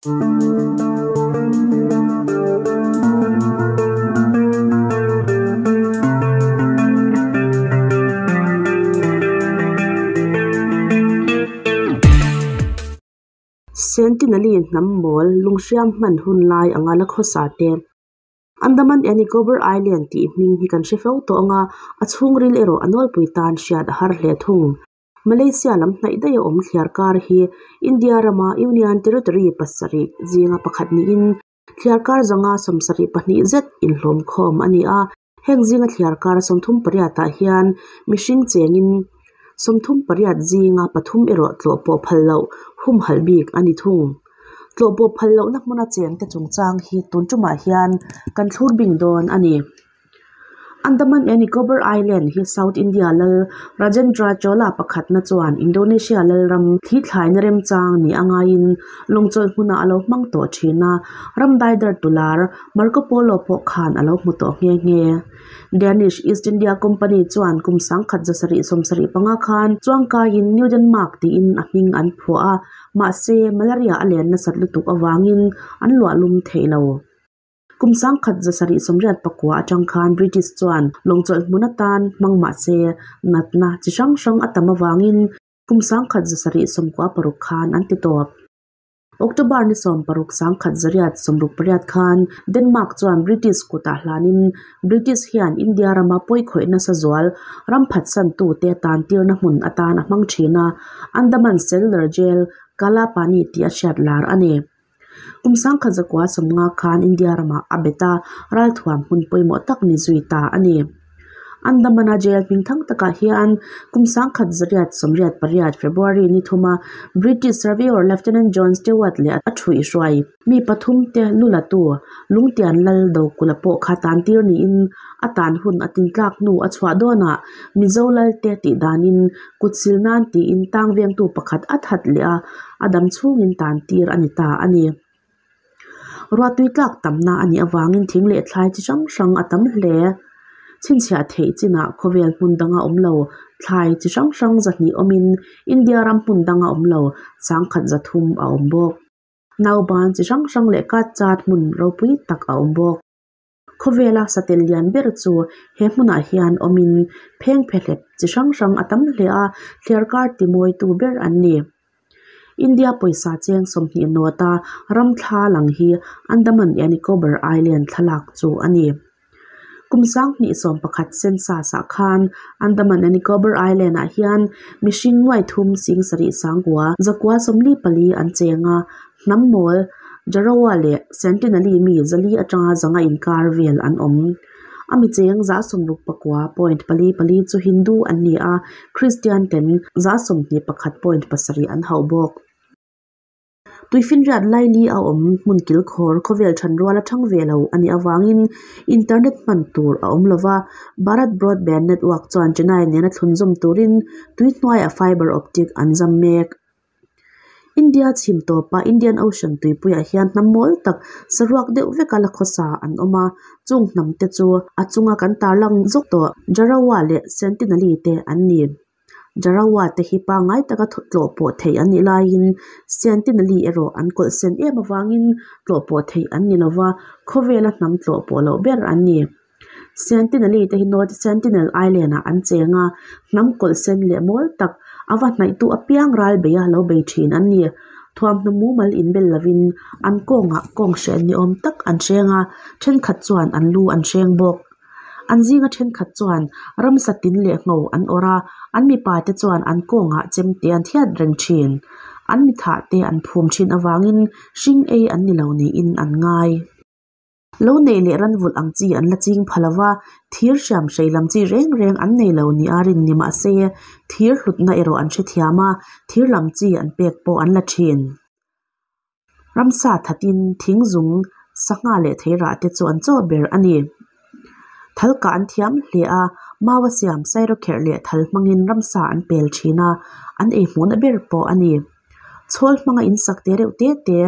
Sentinel-i hnam mawl lunghriam hman hun lai anga la khawsa te. Andaman and Nicobar Island tih hming hi kan hre fo tawh ang a, a chhungril erawh a nawlpui tan hriat a har hle thung. Malaysia lam hnaih daih a awm thliar kar hi India rama Union Territory pasarih zinga pakhat niin thliar kar zanga 72 zet inhlawm khawm a ni a. Heng zinga thliar kar 38 ah hian mihring chengin 38 zinga pathum erawh tlawh pawh phal loh humhalh bik a ni thung. Tlawh pawh phal lohna hmuna chengte chungchang hi tun tumah hian kan thlur bing dawn a ni. Andaman and Nicobar Island hi South India lal Rajendra Chola pakhatna chuan Indonesia lalram thli thlaina remchang ni a ngaiin lawngchawlh hmunah a lo hmang tawh thin a, ram daidar tular Marco Polo pawh khan a lo hmu tawh nghe nghe. Danish East India Company chuan kum 1775 khan chuangkaiin New Denmark tiin a hming an phuah a, mahse malaria a len nasat lutuk avangin an luahlum thei lo. Kum 1789 atang khan British chuan lawngchawlh hmun atan hmang mahse natna chi hrang hrang a tam avangin kum 1796 khan an ti tawp. October ni 16 1968 khan Denmark chuan British kutah hlanin British hian India rama pawi khawih nasa zual ram phatsan tu te tan tirna hmun atan a hmang thin a, Andaman Cellular Jail Kalapani tih a hriat lar a ni. Kum 1950 khan India ramah a bet a, ralthuam hmun pawimawh tak ni zui ta a ni. Andamana jail hming thang takah hian kum 1988 February ni thuma British Surveyor Lieutenant John Stewart leh a thuihhruai mi pathum te lulatu Lungtian lal Dokula pawh kha tan tir niin a tan hun a tintlak hnu a chhuah dawnah Mizo lal te tih danin kutsil nan tiin tang vengtu pakhat a that leh a, a dam chhungin tan tir a ni ta a ni. Ruahtui tlak tamna a nih avangin thing leh thlai chi hrang hrang a tam hle. Chhinchhiah theih chinah khawvel hmun danga awm lo thlai chi hrang hrang 200 awmin India ram hmun danga awm lo 1300 a awm bawk. Nauban chi hrang hrang leh kat chat hmun ropui tak a awm bawk. Khawvela satel lian ber chu he hmunah hian awmin pheng phehlep chi hrang hrang a tam hle a, thliar kar timawitu ber an ni. India pawisa cheng 20 nawta ram thla lang hi Andaman and Nicobar Island thlalak chu a ni. Kum 2011 census ah khan Andaman and Nicobar Island ah hian mihring 3 7,944 an cheng a, hnam mawl Jarawa leh Sentinel-i mi 400 atanga 500 inkar vel an awm. A mi cheng 69.44 chu Hindu an ni a, Christian ten 21.7 an hauh bawk. Tuifinriat laili a awm hmun kilkhawr khawvel thanrual a thang ve lo a nih awangin internet hman tur a awm lova, Bharat Broadband Network chuan Chennai nena thlunzawm turin tuihnuaiah fiber optic an zam mek. India chhim tawpa Indian Ocean tuipuiah hian hnam mawl tak saruak deuh veka la khawsa an awm a, chung hnam te chu a chunga kan tarlang zawk tawh Jarawa leh Sentinel-i te an ni. Jarawa te hi pangai taka tlawh pawh theih an nih laiin Sentinel-i erawh an kawlh sen em awangin tlawh pawh theih an ni lova, khawvela hnam tlawh pawh loh ber an ni. Sentinel-i te hi North Sentinel Island ah an cheng a, hnam kawlh sen leh mawl tak a va hnaihtu apiang ral bei a lo bei thin an ni. Thuamhnaw mumal inbel lovin an kawngah kawng hren ni awm tak an hreng a, thenkhat chuan an lu an hreng bawk. An zinga thenkhat chuan ramsa tin leh ngho an awrh a, an mipa te chuan an kawngah chemte an thiat reng thin. An mithah te an phum thin awangin hring ei an ni lo niin an ngai. Lo nei leh ran vulh ang chi an la ching pha lova, thir hriam hrei lam chi reng reng an nei lo ni a rin ni mahse thir hlutna erawh an hrethiam a, thir lam chi an pek pawh an la thin. Ramsa thatin thing zung sangha leh theirah te chu an chaw ber a ni. Thalka an thiam hle a, mawa siam sairawkherh leh thal hmangin ramsa an pel thin a, an ei hmuhna ber pawh a ni. Chhawl hmanga in sak te reuh te te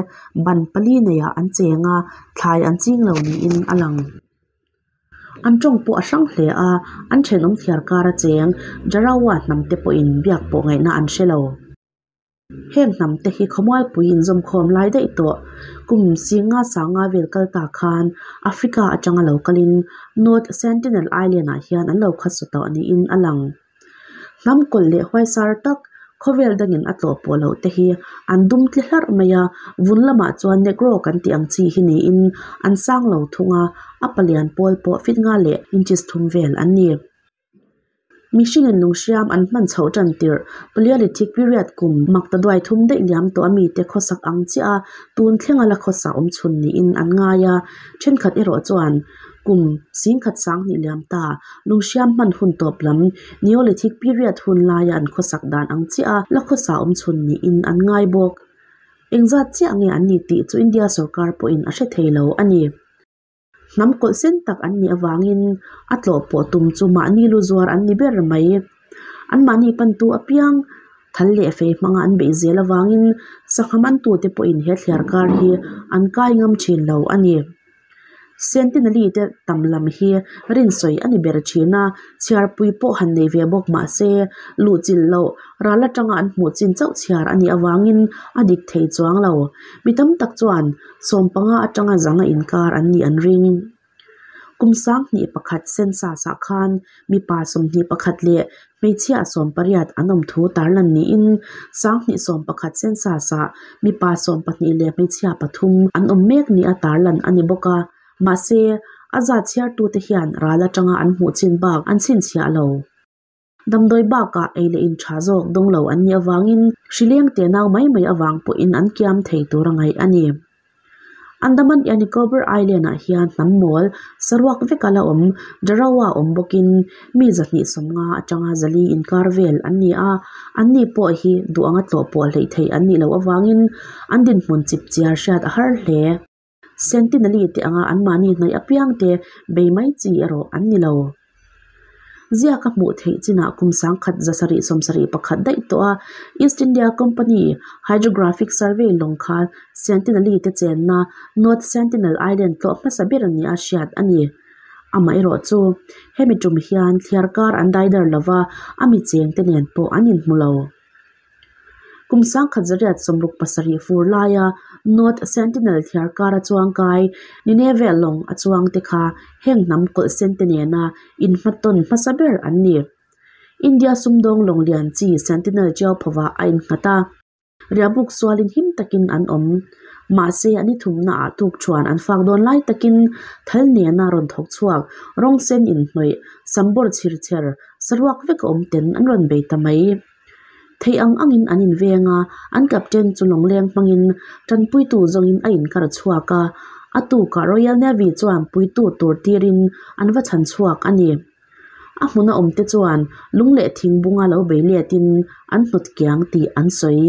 ban pali neiah an cheng a, thlai an ching lo niin a lang. An tawng pawh a hrang hle a, an thenawm thliar kar a cheng Jarawa hnam te pawhin biak pawh ngaihna an hre lo. Heng hnam te hi khawmualpui inzawmkhawm lai daih tawh kum singa sanga vel kal ta khan Africa atanga lo kalin North Sentinel Island ah hian an lo khawsa tawh niin a lang. Hnam kawlh leh huaisar tak khawvel dangin a tlawh pawh loh te hi an dum tle hlarh mai a, vun lamah chuan negro kan tih ang chi hi niin an sang lo thung a, a palian pawl pawh fit nga leh inches thum vel an ni. Mihringin lunghriam an hman chhoh tan tirh Paleolithic period kum makta duai thum daih liam tawh a mite khawsak ang chiah a, tun thlenga la khawsa awm chhun niin an ngai a, thenkhat erawh chuan kum singkhat sanghnih liam ta lunghriam hman hun tawp lam Neolithic period hun laia an khawsak dan ang chiah a la khawsa awm chhun niin an ngai bawk. Engzat chiah nge an ni tih chu India sorkar pawhin a hre thei lo a ni. Hnam kawlh sen tak an nih avangin a tlawh pawh tum chu mahni lu zuar an ni ber mai. Anmahni pantu apiang thal leh fei hmanga an beih zel avangin sangha mantute pawhin he thliar kar hi an kai ngam thin lo a ni. Sentinelli te tam lam hi rinsawi a ni ber thin a, chhiarpui pawh han nei ve bawk mah se, luhchilh loh ral atanga an hmuh chin chauh chhiar a nih avangin a dik thei chuang lo. Mi tam tak chuan sawmpanga atanga zanga inkar an nih an ring. Kum sanghnih pakhat census ah khan mipa 21 leh hmeichhia 18 an awm thu tarlan niin sanghnih 11 census ah mipa 12 leh hmeichhia pathum an awm mek nia tarlan a ni bawk a. Mahse, a zat chhiartute hian ral atanga an hmuh chin bak an chhinchhiah lo. Damdawi bakah ei leh in tha zawk dawng lo an nih avangin hrileng te nau mai mai avang pawhin an kiam thei tur a ngaih a ni. Andaman and Nicobar Island ah hian hnam mawl saruak vek a la awm Jarawa awm bawkin mi 250 atanga 400 inkar vel an ni a, anni pawh hi duh anga tlawh pawh hleih theih an nih loh avangin an dinhmun chip chiar hriat a har hle. Sentinelli te anga anmahni hnaih apiang te bei mai chi erawh an ni lo. Ziaka hmuh theih chinah kum sangkhat 771 daih tawh a, East India Company Hydrographic Survey lawng khan Sentinelli te chenna North Sentinel Island tlawh hmasa ber nia hriat a ni. Amaherawh chu, hemi tum hian thliar kar an daidar lova, a mi cheng te nen pawh an inhmu lo. Kum 1967 fur laia North Sentinel thliar kara chuangkai Nineveh lawng a chuang te kha heng hnam kawlh sen te nena inhmatawn hmasa ber an ni. India sumdawng lawng lian chi Sentinel Chiauphova a innghat a, riahbuk sualin him takin an awm. Mahse a ni thumnaah tuk thuan an fak dawn lai takin thal nena rawn thawk chhuak rawng sen inhnawih sambawr chhir chher saruak vek a awm ten an rawn bei ta mai. Theih ang angin an inveng a, an captain chu lawngleng hmangin tanpuitu zawngin a inkar chhuak a, a tukah Royal Navy chuan puitu tur tirin an va chhan chhuak a ni. A hmuna awmte chuan lung leh thing bunga lo bei letin an hnawt kiang tih an sawi.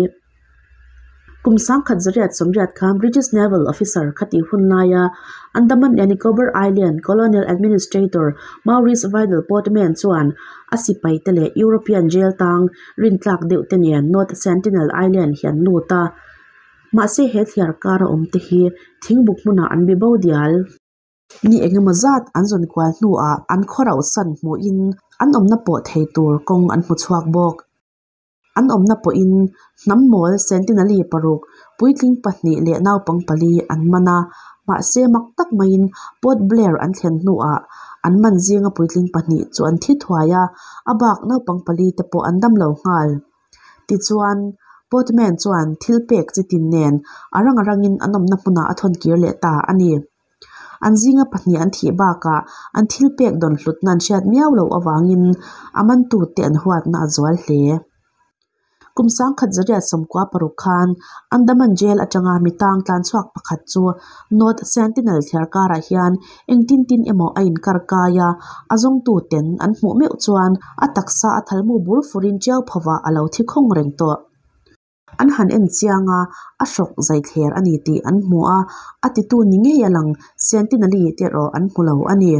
Kum 1980 khan British Naval Officer khatih hun laia Andaman and Nicobar Island Colonial Administrator Maurice Vidal Portman chuan a sipaite leh European jail tang rintlak deuh te nen North Sentinel Island hi an lut a. Mahse he thliar kara awm te hi thingbuk hmunah an bi bo dial. Ni engemaw zat an zawn kual hnuah an khawrauh san hmuhin an awmna pawh thei tur kawng an hmu chhuak bawk. An awmna pawhin hnam mawl Sentinelli paruk, puitling pahnih leh naupang pali an man a, mahse mak tak maiin Port Blair an thlen hnuah an man zinga puitling pahnih chu an thi thuai a, a bak naupang pali te pawh an dam lo nghal. Tichuan, Portman chuan thil pek chi tin nen a rang a rangin an awmna hmunah a thawn kir leh ta a ni. An zinga pahnih an thih bakah an thil pek dawn hlutna an hriat miau loh avangin a mantute an huatna a zual hle. Kum 1996 khan Andaman Jail atanga mi tang tlan chhuak pakhat chu North Sentinel thliar karah hian engtin tin emaw a inkar kai a, a zawngtu ten an hmuh meuh chuan a taksa a thalmu bur furin tiau phovah a lo thi khawng reng tawh. An han en chiang a, a hrawk zai thler a ni tih an hmu a, a titu ni ngei a lang Sentinelli te erawh an hmu lo a ni.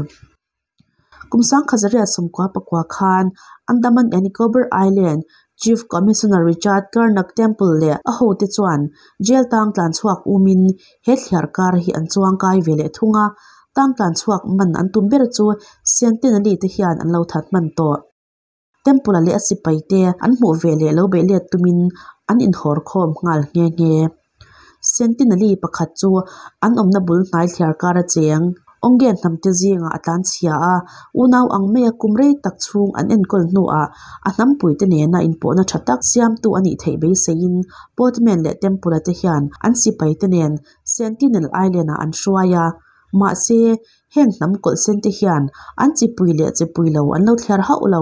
Kum 1999 khan Andaman and Nicobar Island Chief Commissioner Richard Karnak Temple leh a hote chuan jail tang tlan chhuak umin he thliar kar hi an chuang kai ve leh thung a, tang tlan chhuak man an tum ber chu Sentinelli te hian an lo that hman tawh. Temple-a leh a sipaite an hmuh ve leh lo beih let tumin an inhawr khawm nghal nghe nghe. Sentinelli pakhat chu an awmna bul hnai thliarkar a cheng. Onge hnamte zingah a tlanchhia a, unau ang maia kum rei tak chhung an enkawl hnuah a hnampuite nena inpawhna tha tak siamtu a nih theih beiseiin Portman leh Temple-a te hian an sipaite nen Sentinel Island-ah an hruai a. Mahse, heng hnam kawlh sente hian an chipui leh chipui lo an lo thliar hauh lo,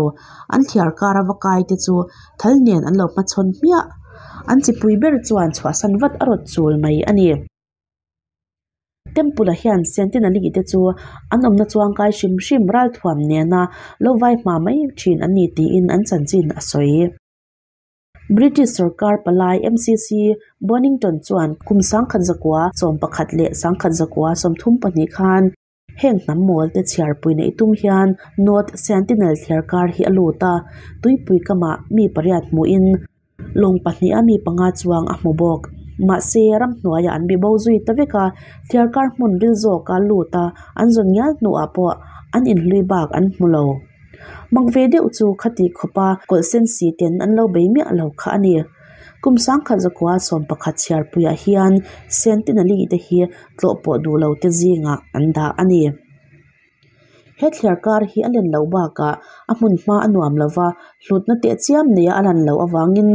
an thliar kara va kai te chu thal nen an lo hmachhawn hmiah. An chipui ber chuan chhuahsan vat a rawt chul mai a ni. Temple-a hian Sentinelli te chu an awmna chuangkai hrim hrim ralthuam nena lo vai hma mai thin an ni tiin an chanchin a sawi. British sorkar palai MCC Bonnington chuan kum 1911 leh 1932 khan heng hnam mawl te chhiarpui neih tum hian North Sentinel thliarkar hi a lut a, tuipui kamah mi pariat hmuhin lawng pahniha mi panga chuang a hmu bawk. Mahse, ramhnuaiah an bibo zui ta vek a, thliarkar hmun ril zawka lut a an zawn ngial hnuah pawh an inhlui bak an hmu lo. Mak ve deuh chu khati khawpa kawlh sen si ten an lo bei miah lo kha a ni. Kum 1911 chhiarpuiah hian Sentinelli te hi tlawh pawh duh lo te zingah an dah a ni. He thliarkar hi a len loh bakah a hmun hma a nuam lo va, hlutna tehchiam neia a lan loh avangin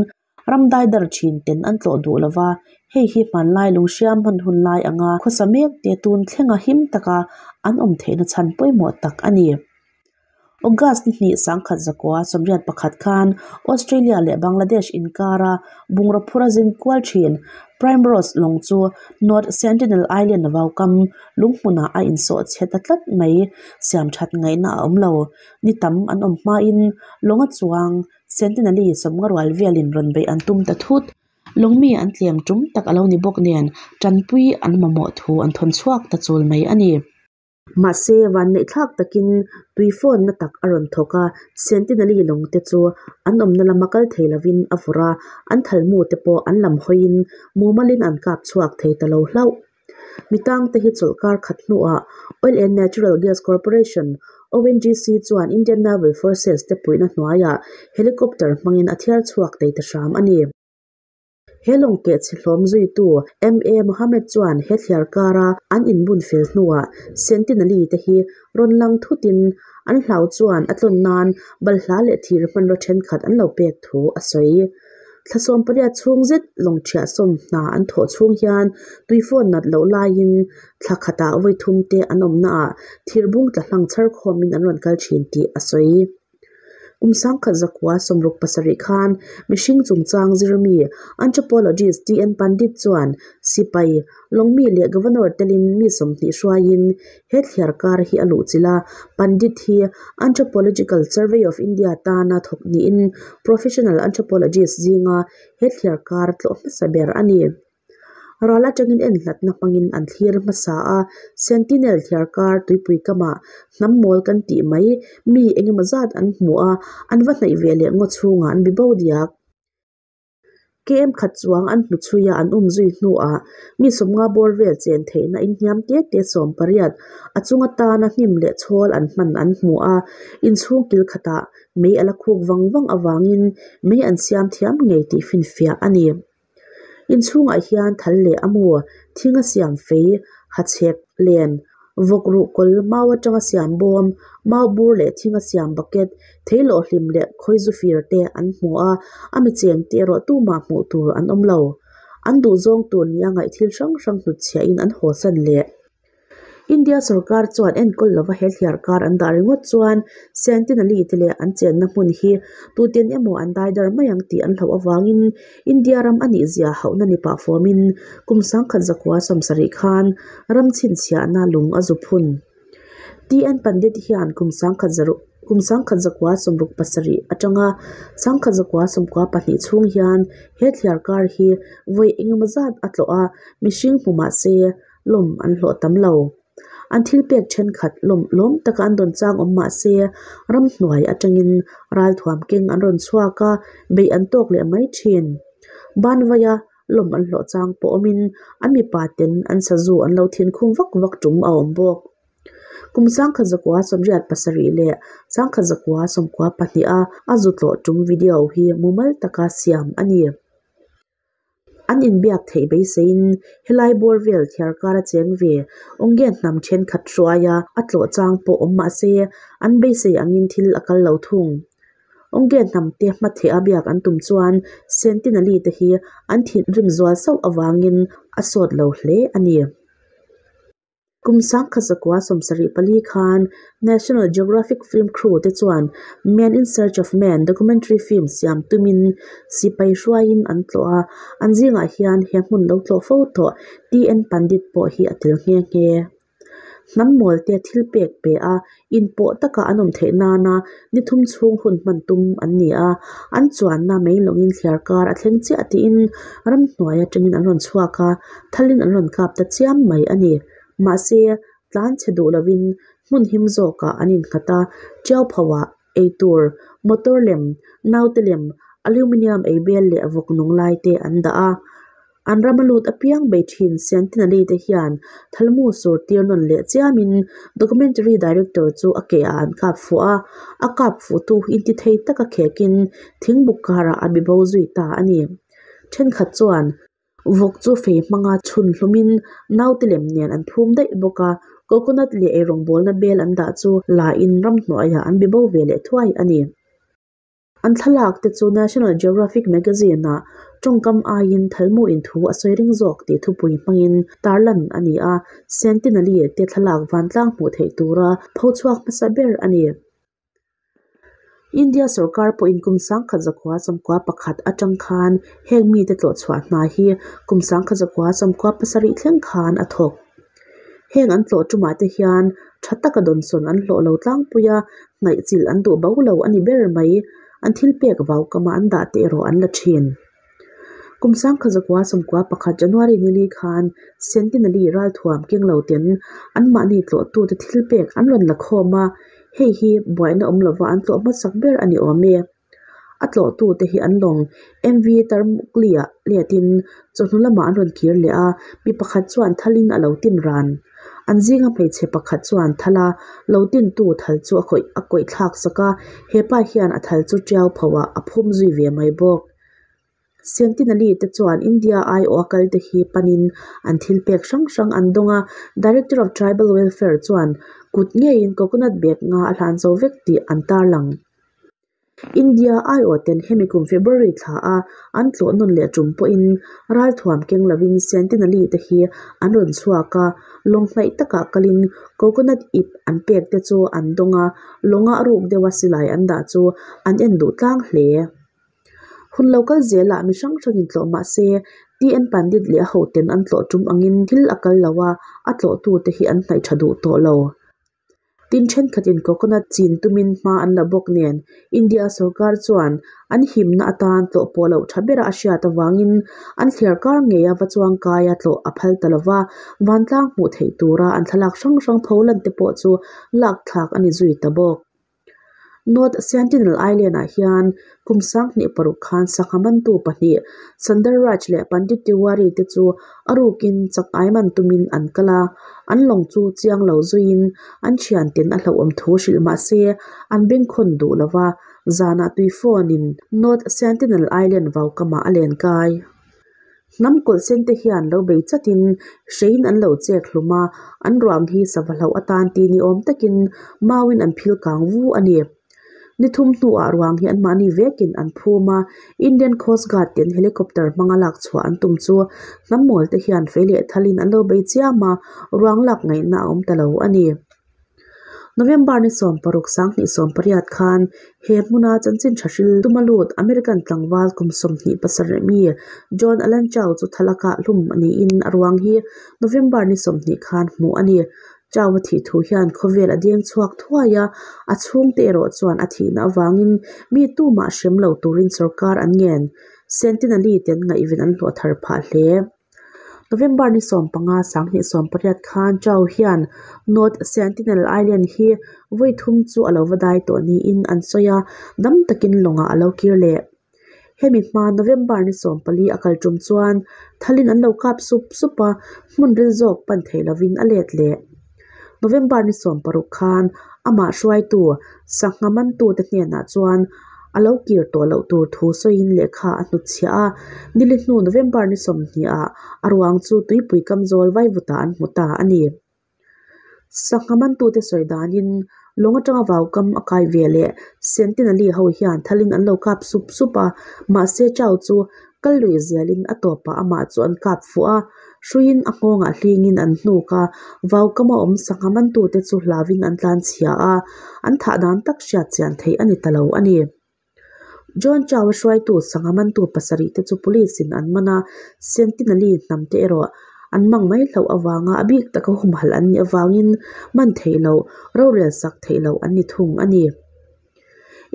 ram daidar thin ten an tlawh duh lo va, hei hi hmanlai lunghriam hman hun lai anga khawsa mek te tun thlenga him taka an awm theihna chhan pawimawh tak a ni. August ni hnih 1981 khan Australia leh Bangladesh inkara bungraw phura zin kual thin Primrose lawng chu North Sentinel Island vaukam lunghmunah a insawh chhe ta tlat mai. Siam that ngaihna a awm lo. Ni tam an awm hmain lawnga chuang Sentinelli sawmnga rual velin rawn beih an tum ta thut. Lawngmi an tlem tum tak a lo ni bawk nen tanpui an mamawh thu an thawn chhuak ta chul mai a ni. Mahse, vanneihthlak takin tui fawnna tak a rawn thawk a, Sentinelli lawng te chu an awmna lama kal thei lovin a vawrh a, an thalmu te pawh an lam hawiin mumalin an kap chhuak thei ta lo hlauh. Mitangte hi chawlhkar khat hnuah Oil and Natural Gas Corporation, ONGC, chuan Indian Naval Forces te puihna hnuaiah helicopter hmangin a thiar chhuak thei ta hram a ni. He lawng keh chhe hlawm zuitu MA Mohammed chuan he thliar kara an inbun fel hnuah Sentinelli te hi rawn lang thutin an hlau chuan a tlawn nan balhla leh thir hmanraw thenkhat an lo pek thu a sawi. Thla 18 chhung zet lawng thiah sawm hna an thawh chhung hian tui fawn nat loh laiin thla khatah vawi thum te an awmnaah thir bung tla hlang chhar khawmin an rawn kal thin tih a sawi. Kum 1967 khan mihring chungchang zirmi anthropologist TN Pandit chuan sipai, lawngmi leh governor telin mi 20 hruaiin he thliarkar hi a luhchilh a. Pandit hi Anthropological Survey of India tana thawk niin professional anthropologist zinga he thliarkar tlawh hmasa ber a ni. Ral atangin en hlatna hmangin an thlir hmasa a, Sentinel thliarkar tuipui kamah hnam mawl kan tih mai mi engemaw zat an hmu a, an va hnaih ve leh ngaw chhungah an bibo diak. KM khat chuang an hmu chhui a, an um zui hnuah mi 50 bawr vel chen theihna inhniam te te 18 a chung atana hnim leh chhawl an hman an hmu a, inchhung kil khatah mei a la khuk vang vang avangin mei an siam thiam ngei tih finfiah a ni. Inchhungah hian thal leh a mu, thinga siam fei, hachhek, len, vawk ruh kawl, mau atanga siam bawm, mau bur leh thinga siam bucket, theilawh hlim leh khawizu fir te an hmu a, a mi cheng te erawh tumah hmuh tur an awm lo. An duh zawng tur nia ngaih thil hrang hrang hnutchhiahin an haw san leh. India sorkar chuan enkawl lova he thliarkar an dah ringawt chuan Sentinelli te leh an chenna hmun hi tuten emaw an daidar mai ang tih an hlauh avangin India ram a nih zia hauhna ni pah fawmin kum 1970 khan ram chhinchhiahna lung a zu phun. TN Pandit hian kum 1967 atanga 1992 chhung hian he thliarkar hi vawi engemaw zat a tlawh a, mihring hmu mah se lawm an hlawh tam lo. An thil pek thenkhat lawm lawm taka an dawn chang awm mah se ramhnuai atangin ralthuam keng an rawn chhuak a, beih an tawk leh mai thin. Banvaia lawm an hlawh chang pawh awmin an mipa ten an sazu an lo thin khum vak vak tum a awm bawk. Kum 1987 leh 1992 a a zu tlawh tum video hi mumal taka siam a ni. An inbiak theih beiseiin helai bawr vel thliar kara cheng ve Onge hnam thenkhat hruaia a tlawh chang pawh awm mah se an beisei angin thil a kal lo thung. Onge hnam te hmatheh a biak an tum chuan Sentinelese te hi an thinrim zual sauh avangin a sawt lo hle a ni. Kum 1974 khan National Geographic Film Crew te chuan Man in Search of Man documentary film siam tumin sipai hruaiin an tlawh a, an zingah hian he hmun lo tlawh fo tawh TN Pandit pawh hi a tel nghe nghe. Hnam mawl te thil pek pe a, inpawh taka an awm theih nana ni thum chhung hun hman tum an ni a, an chuanna mei lawngin thliar kar a thleng chiah tiin ramhnuai atangin an rawn chhuak a, thalin an rawn kap ta chiam mai a ni. Mahse, tlan chhe duh lovin hmun him zawkah an innghat a, tiau phoah eitur, motor lem, naute lem, aluminium eibel leh vawk nung lai te an dah a. An rama lut apiang bei thin Sentinelese te hian thalmu sur tir nawn leh chiamin documentary director chu a ke ah an kap fuh a, a kap fuhtu intithei taka khekin thingbuk karah a bibo zui ta a ni. Thenkhat chuan vawk chu fei hmanga chhun hlumin naute lem nen an phum daih bawk a, coconut leh eirawngbawlna bel an dah chu la in ramhnuaiah an bibo ve leh thuai a ni. An thlalak te chu National Geographic magazine ah tawngkam aiin thalmu in thu a sawi ring zawk tih thupui hmangin tarlan a ni a, Sentinelese te thlalak vantlang hmuh theih tura pho chhuak hmasa ber a ni. India sorkar pawhin kum 1991 atang khan heng mite tlawh chhuah hna hi kum 1997 thleng khan a thawk. Heng an tlawh tumah te hian tha taka dawnsawn an hlawh lo tlangpui a, hnaih chilh an duh bo lo a ni ber mai. An thil pek vau kama an dah te erawh an la thin. Kum 1991 January nili khan Sentinelese ralthuam keng lo ten anmahni tlawhtute thil pek an rawn la khawm a, hei hi buaina awm lova an tlawh hmasak ber a ni awm e. A tlawhtute hi an lawng MV Tarmukli-ah letin chawhnu lamah an rawn kir leh a, mi pakhat chuan thalin a lo tin ran. An zinga hmeichhe pakhat chuan thala lo tintu thal chu a khawih a kawih thlak sak a, hepa hian a thal chu tiau phoah a phum zui ve mai bawk. Sentinelese te chuan India aiawh a kal te hi panin an thil pek hrang hrang an dawng a, Director of Tribal Welfare chuan kut ngeiin coconut bag nga a hlan zo vek tih an tarlang. India aiawh ten hemi kum February thla a an tlawh nawn leh tum pawhin ralthuam keng lovin Sentinelese te hi an rawn chhuak a, lawng hnaih takah kalin coconut ip an pek te chu an dawng a, lawnga a ruk deuha silai an dah chu an en duh tlang hle. Hun lo kal zelah mi hrang hrangin tlawh mah se TN Pandit leh a hoten an tlawh tum angin thil a kal lo a, a tlawhtute hi an hnaih tha duh tawh lo. Tin thenkhatin coconut chin tumin hma an la bawk nen India sorkar chuan an himna atan tlawh pawh loh tha bera a hriat avangin an thliar kar ngeia va chuangkaia tlawh a phal ta lova, vantlang hmuh theih tura an thlalak hrang hrang pho lan te pawh chu lak thlak a ni zui ta bawk. North Sentinel Island ah hian kum 2006 khan sangha mantu pahnih Sundar Raj leh Pandit Tiwari te chu a rukin chak ai man tumin an kal a, an lawng chu chiang lo zuiin an thianten a hlauhawm thu hrilh mah se an bengkhawn duh lova, zanah tui phone in North Sentinel Island vaukamah a len kai. Hnam kawlh sen te hian lo bei chatin hreiin an lo chek hlum a, an ruang hi sava hlauh atan ti ni awm takin mauin an phil kang vu a ni. Ni thum hnuah ruang hi anmahni vekin an phum a, Indian Coast Guard ten helicopter hmanga lak chhuah an tum chu hnam mawl te hian fei leh thalin an lo bei chiam a, ruang lak ngaihna a awm ta lo a ni. November ni 16 2018 khan he hmuna chanchin tha hril tuma lut American tlangval kum 27 mi John Allen Chau chu thalakah hlum niin a ruang hi November ni 20 khan hmuh a ni. Chau a thih thu hian khawvel a deng chhuak thuai a, a chhungte erawh chuan a thihna avangin mi tumah hrem lo turin sorkar an ngen. Sentinelese ten ngaihven an hlawh thar phah hle. November ni 15 2018 khan Chau hian North Sentinel Island hi vawi thum chu a lo va dai tawh niin an sawi a, dam takin lawngah a lo kir leh. Hemi hma November ni 14 a kal tum chuan thalin an lo kap sup sup a, hmun ril zawk pan thei lovin a let leh. November ni 16 khan amah hruaitu sangha mantute hnenah chuan A lo kir tawh loh tur thu sawiin lehkha a hnutchhiah a, nili hnu November ni 20 ah a ruang chu tuipui kam zawl vaivutah an hmu ta a ni. Sangha mantute sawi danin lawng atanga vaukam a kai ve leh Sentinelese ho hian thalin an lo kap sup sup a, mahse Chau chu kal lui zelin a tawpah amah chu an kap fuh a, hruiin a nghawngah hlingin an hnuk a, vaukama awm sangha mantute chu hlauin an tlanchhia a, an thah dan tak hriat chian theih a ni ta lo a ni. John Chau-a hruaitu sangha mantu pasarih te chu police-in an man a, Sentinelese hnam te erawh an mang mai hlauh avanga a bik taka humhalh an nih avangin man theih loh, rorel sak theih loh an ni thung a ni.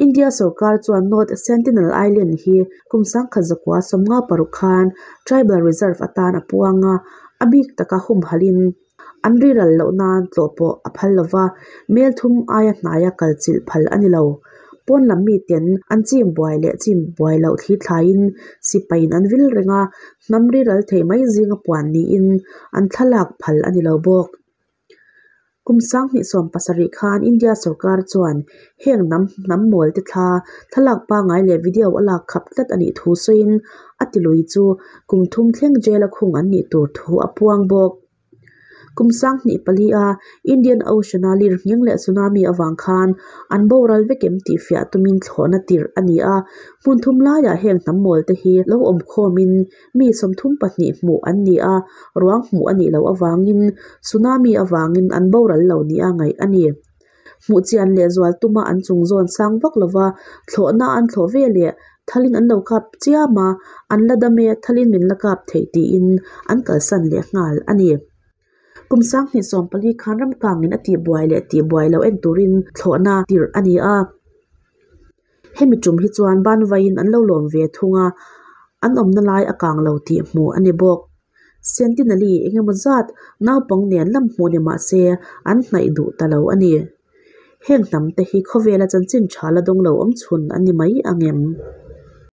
India sorkar chuan North Sentinel Island hi kum 1956 khan Tribal Reserve atan a puang a, a bik taka humhalhin an riral loh nan tlawh pawh a phal lova, mel thum aia hnaia kal chilh phal a ni lo. Pawn lam miten an chim buai leh chim buai loh thli thlaiin sipaiin an vil reng a, hnam riral thei mai zinga puan niin an thlalak phal a ni lo bawk. Kum 2017 khan India sorkar chuan heng hnam hnam mawl te thla thlalak pangai leh video a lak khap tlat a nih thu sawiin a tilui chu kum thum thleng jail a khung an nih tur thu a puang bawk. Kum 2004 a Indian Ocean-a lirnghing leh tsunami avang khan an boral vekem tih fiah tumin thlawhna tirh a ni a, hmun thum laiah heng hnam mawl te hi lo awm khawmin mi 32 hmuh an ni a, ruang hmuh a nih loh avangin tsunami avangin an boral lo nia ngaih a ni. Hmuh chian leh zual tuma an chung zawn sang vak lova thlawhna an thlawh ve leh thalin an lo kap chiam a, an la dam e, thalin min la kap thei tiin an kalsan leh nghal a ni. Kum 2014 khan ram kangin a tihbuai leh tihbuai loh en turin thlawhna tirh a ni a. Hemi tum hi chuan ban vaiin an lo lawm ve thung a, an awmna lai a kang lo tih hmuh a ni bawk. Sentinelese engemaw zat naupang nen lam hmuh ni mah se an hnaih duh ta lo a ni. Heng hnam te hi khawvela chanchin tha la dawng lo awm chhun an ni mai ang em?